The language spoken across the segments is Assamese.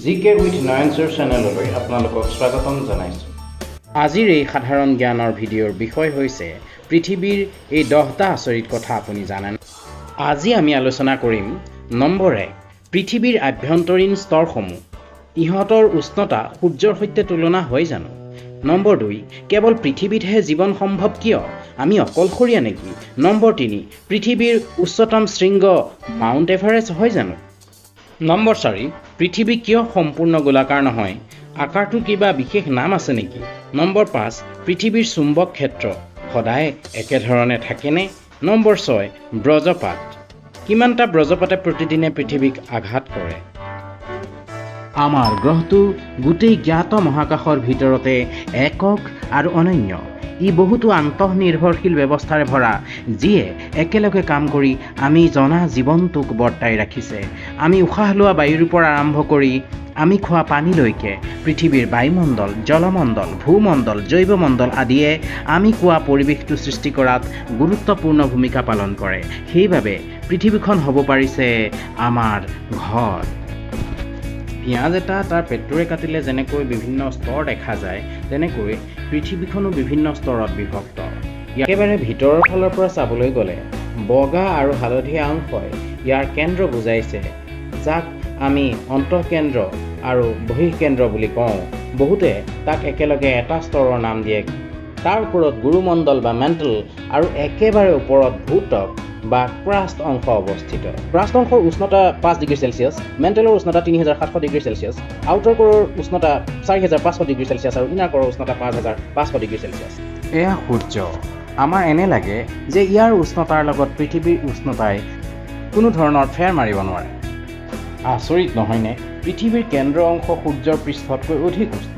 G K with Nayan sir চেনেললৈ আপোনালোকক স্বাগতম জনাইছোঁ। আজিৰ এই সাধাৰণ জ্ঞানৰ ভিডিঅ'ৰ বিষয় হৈছে পৃথিৱীৰ এই 10টা আচৰিত কথা আপুনি জানেনে? আজি আমি আলোচনা কৰিম নম্বৰ 1, পৃথিৱীৰ আভ্যন্তৰীণ স্তৰসমূহ, ইহঁতৰ উষ্ণতা সূৰ্যৰ সৈতে তুলনা হয় জানো? নম্বৰ 2, কেৱল পৃথিৱীতহে জীৱন সম্ভৱ কিয়? আমি অকলশৰীয়া নেকি? নম্বৰ 3, পৃথিৱীৰ উচ্চতম শৃংগ মাউণ্ট এভাৰেষ্ট হয় জানো? নম্বৰ 4, পৃথিৱী কিয় সম্পূৰ্ণ গোলাকাৰ নহয়? আকাৰটোৰ কিবা বিশেষ নাম আছে নেকি? নম্বৰ 5, পৃথিৱীৰ চুম্বক ক্ষেত্ৰ সদায় একেধৰণে থাকেনে? নম্বৰ 6, ব্ৰজপাত, কিমানটা ব্ৰজপাতে প্ৰতিদিনে পৃথিৱীক আঘাত কৰে? আমাৰ গ্ৰহটো গোটেই জ্ঞাত মহাকাশৰ ভিতৰতে একক আৰু অনন্য। ই বহুতো আন্তঃনিৰ্ভৰশীল ব্যৱস্থাৰে ভৰা, যিয়ে একেলগে কাম কৰি আমি জনা জীৱনটোক বৰ্তাই ৰাখিছে। আমি উশাহ লোৱা বায়ুৰ পৰা আৰম্ভ কৰি আমি খোৱা পানীলৈকে পৃথিৱীৰ বায়ুমণ্ডল, জলমণ্ডল, ভূমণ্ডল, জৈৱমণ্ডল আদিয়ে আমি কোৱা পৰিৱেশটো সৃষ্টি কৰাত গুৰুত্বপূৰ্ণ ভূমিকা পালন কৰে। সেইবাবে পৃথিৱীখন হ'ব পাৰিছে আমাৰ ঘৰ। পিঁয়াজ এটা তাৰ পেটুৰে কাটিলে যেনেকৈ বিভিন্ন স্তৰ দেখা যায়, তেনেকৈ পৃথিৱীখনো বিভিন্ন স্তৰত বিভক্ত। একেবাৰে ভিতৰৰ ফালৰ পৰা চাবলৈ গ'লে বগা আৰু হালধীয়া অংশই ইয়াৰ কেন্দ্ৰ বুজাইছে, যাক আমি অন্তঃকেন্দ্ৰ আৰু বহিঃকেন্দ্ৰ বুলি কওঁ। বহুতে তাক একেলগে এটা স্তৰৰ নাম দিয়ে। তাৰ ওপৰত গুৰুমণ্ডল বা মেণ্টেল আৰু একেবাৰে ওপৰত ভূত্বক বা ক্ৰাষ্ট অংশ অৱস্থিত। ক্ৰাষ্ট অংশৰ উষ্ণতা 5 ডিগ্ৰী চেলছিয়াছ, মেণ্টেলৰ উষ্ণতা 3700 ডিগ্ৰী চেলছিয়াছ, আউটাৰ ক'ৰৰ উষ্ণতা 4500 ডিগ্ৰী চেলছিয়াছ আৰু ইনাৰ ক'ৰৰ উষ্ণতা 5500 ডিগ্ৰী চেলছিয়াছ। এয়া সূৰ্য। আমাৰ এনে লাগে যে ইয়াৰ উষ্ণতাৰ লগত পৃথিৱীৰ উষ্ণতাই কোনো ধৰণৰ ফেৰ মাৰিব নোৱাৰে। আচৰিত নহয়নে? পৃথিৱীৰ কেন্দ্ৰ অংশ সূৰ্যৰ পৃষ্ঠতকৈ অধিক উষ্ণ।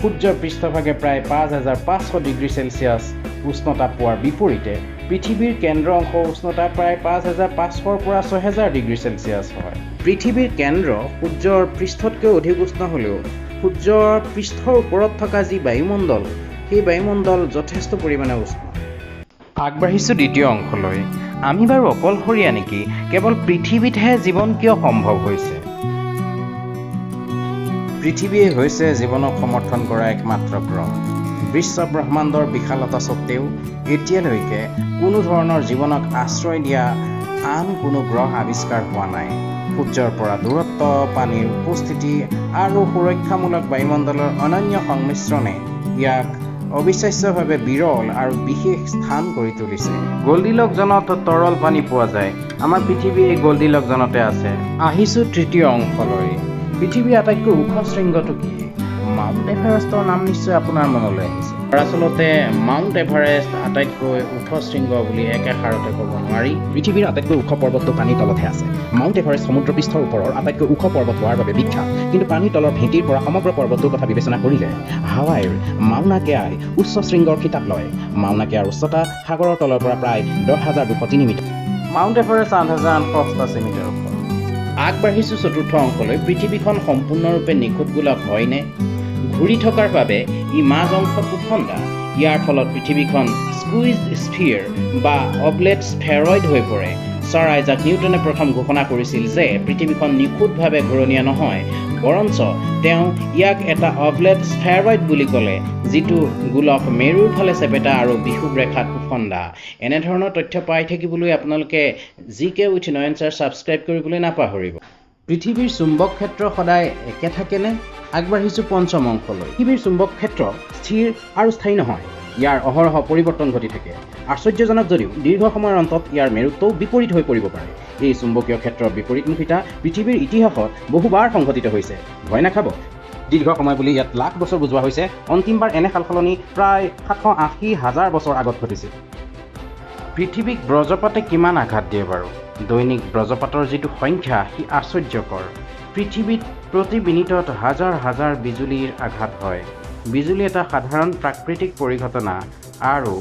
সূৰ্যৰ পৃষ্ঠভাগে প্ৰায় 5500 ডিগ্ৰী চেলছিয়াছ উষ্ণতা পোৱাৰ বিপৰীতে পৃথিৱীৰ কেন্দ্ৰ অংশৰ উষ্ণতা প্ৰায় 5500ৰ পৰা 6000 ডিগ্ৰী চেলছিয়াছ হয়। পৃথিৱীৰ কেন্দ্ৰ সূৰ্যৰ পৃষ্ঠতকৈ অধিক উষ্ণ হ'লেও সূৰ্যৰ পৃষ্ঠৰ ওপৰত থকা যি বায়ুমণ্ডল, সেই বায়ুমণ্ডল যথেষ্ট পৰিমাণে উষ্ণ। আগবাঢ়িছোঁ দ্বিতীয় অংশলৈ। আমি বাৰু অকলশৰীয়া নেকি? কেৱল পৃথিৱীতহে জীৱন কিয় সম্ভৱ হৈছে? পৃথিৱীয়ে হৈছে জীৱনক সমৰ্থন কৰা একমাত্ৰ গ্ৰহ। বিশ্ব ব্ৰহ্মাণ্ডৰ বিশালতা সত্ত্বেও এতিয়ালৈকে কোনো ধৰণৰ জীৱনক আশ্ৰয় দিয়া আন কোনো গ্ৰহ আৱিষ্কাৰ হোৱা নাই। সূৰ্যৰ পৰা দূৰত্ব, পানীৰ উপস্থিতি আৰু সুৰক্ষামূলক বায়ুমণ্ডলৰ অনন্য সংমিশ্ৰণে ইয়াক অবিশ্বাস্যভাৱে বিৰল আৰু বিশেষ স্থান কৰি তুলিছে। গল্ডিলক জ'নত তৰল পানী পোৱা যায়। আমাৰ পৃথিৱী এই গল্ডিলক জ'নতে আছে। আহিছোঁ তৃতীয় অংশলৈ। পৃথিৱীৰ আটাইতকৈ ওখ শৃংগটো কি? মাউণ্ট এভাৰেষ্টৰ নাম নিশ্চয় আপোনাৰ মনলৈ আহিছে। দৰাচলতে মাউণ্ট এভাৰেষ্ট আটাইতকৈ ওখ শৃংগ বুলি একেষাৰতে ক'ব নোৱাৰি। পৃথিৱীৰ আটাইতকৈ ওখ পৰ্বতটো পানীৰ তলতহে আছে। মাউণ্ট এভাৰেষ্ট সমুদ্ৰপৃষ্ঠৰ ওপৰৰ আটাইতকৈ ওখ পৰ্বত হোৱাৰ বাবে বিখ্যাত। কিন্তু পানীৰ তলৰ ভেটিৰ পৰা সমগ্ৰ পৰ্বতটোৰ কথা বিবেচনা কৰিলে হাৱাইৰ মাউনা কেয়াই উচ্চ শৃংগৰ খিতাপ লয়। মাউনা কেয়াৰ উচ্চতা সাগৰৰ তলৰ পৰা প্ৰায় 10,203 মিটাৰ। মাউণ্ট এভাৰেষ্ট 8888 metre ওখ। আগবাঢ়িছোঁ চতুৰ্থ অংশলৈ। পৃথিৱীখন সম্পূৰ্ণৰূপে নিখুঁত গোলক হয়নে? ঘূৰি থকাৰ বাবে ই মাজ অংশত ওফন্দা। ইয়াৰ ফলত পৃথিৱীখন স্কুইজড স্ফিয়াৰ বা অবলেট স্ফেৰইড হৈ পৰে। ছাৰ আইজাক নিউটনে প্ৰথম ঘোষণা কৰিছিল যে পৃথিৱীখন নিখুঁতভাৱে ঘূৰণীয়া নহয়, বৰঞ্চ তেওঁ ইয়াক এটা অবলেট স্ফেৰইড বুলি ক'লে, যিটো গোলক মেৰুৰ ফালে চেপেটা আৰু বিষুৱ ৰেখাত ওফন্দা। এনেধৰণৰ তথ্য পাই থাকিবলৈ আপোনালোকে G K with Nayan sir subscribe কৰিবলৈ নাপাহৰিব। পৃথিৱীৰ চুম্বক ক্ষেত্ৰ সদায় একে থাকেনে? আগবাঢ়িছোঁ পঞ্চম অংশলৈ। পৃথিৱীৰ চুম্বক ক্ষেত্ৰ স্থিৰ আৰু স্থায়ী নহয়। ইয়াৰ অহৰহ পৰিৱৰ্তন ঘটি থাকে। আশ্চৰ্যজনক যদিও দীৰ্ঘ সময়ৰ অন্তত ইয়াৰ মেৰুত্বও বিপৰীত হৈ পৰিব পাৰে। এই চুম্বকীয় ক্ষেত্ৰৰ বিপৰীতমুখিতা পৃথিৱীৰ ইতিহাসত বহুবাৰ সংঘটিত হৈছে। ভয় নাখাব, দীৰ্ঘ সময় বুলি ইয়াত লাখ বছৰ বুজোৱা হৈছে। অন্তিমবাৰ এনে সালসলনি প্ৰায় 780 হাজাৰ বছৰ আগত ঘটিছিল। পৃথিৱীক ব্ৰজপাতে কিমান আঘাত দিয়ে বাৰু? দৈনিক ব্ৰজপাতৰ যিটো সংখ্যা, সি আশ্চৰ্যকৰ। পৃথিৱীত প্ৰতি মিনিটত হাজাৰ হাজাৰ বিজুলীৰ আঘাত হয়। বিজুলী এটা সাধাৰণ প্ৰাকৃতিক পৰিঘটনা আৰু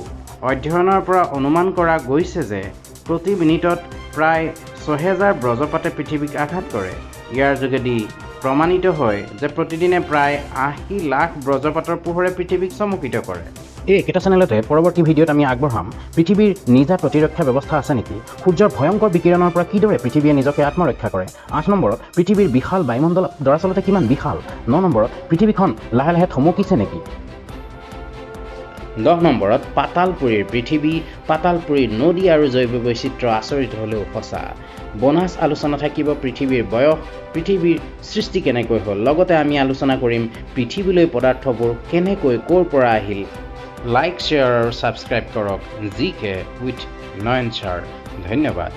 অধ্যয়নৰ পৰা অনুমান কৰা গৈছে যে প্ৰতি মিনিটত প্ৰায় 6000 ব্ৰজপাতে পৃথিৱীক আঘাত কৰে। ইয়াৰ যোগেদি প্ৰমাণিত হয় যে প্ৰতিদিনে প্ৰায় 80 লাখ ব্ৰজপাতৰ পোহৰে পৃথিৱীক চমকিত কৰে। এই একেটা চেনেলতে পৰৱৰ্তী ভিডিঅ'ত আমি আগবঢ়াম পৃথিৱীৰ নিজা প্ৰতিৰক্ষা ব্যৱস্থা আছে নেকি, সূৰ্যৰ ভয়ংকৰ বিকিৰণৰ পৰা কিদৰে পৃথিৱীয়ে নিজকে আত্মৰক্ষা কৰে। 8 নম্বৰত পৃথিৱীৰ বিশাল বায়ুমণ্ডল দৰাচলতে কিমান বিশাল। 9 নম্বৰত পৃথিৱীখন লাহে লাহে থমকিছে নেকি। 10 নম্বৰত পাতালপুৰীৰ পৃথিৱী, পাতালপুৰীৰ নদী আৰু জৈৱ বৈচিত্ৰ্য আচৰিত হ'লেও সঁচা। বোনাছ আলোচনা থাকিব পৃথিৱীৰ বয়স, পৃথিৱীৰ সৃষ্টি কেনেকৈ হ'ল, লগতে আমি আলোচনা কৰিম পৃথিৱীলৈ পদাৰ্থবোৰ কেনেকৈ ক'ৰ পৰা আহিল। লাইক, শ্বেয়াৰ আৰু ছাবস্ক্ৰাইব কৰক G K with Nayan sir. ধন্যবাদ।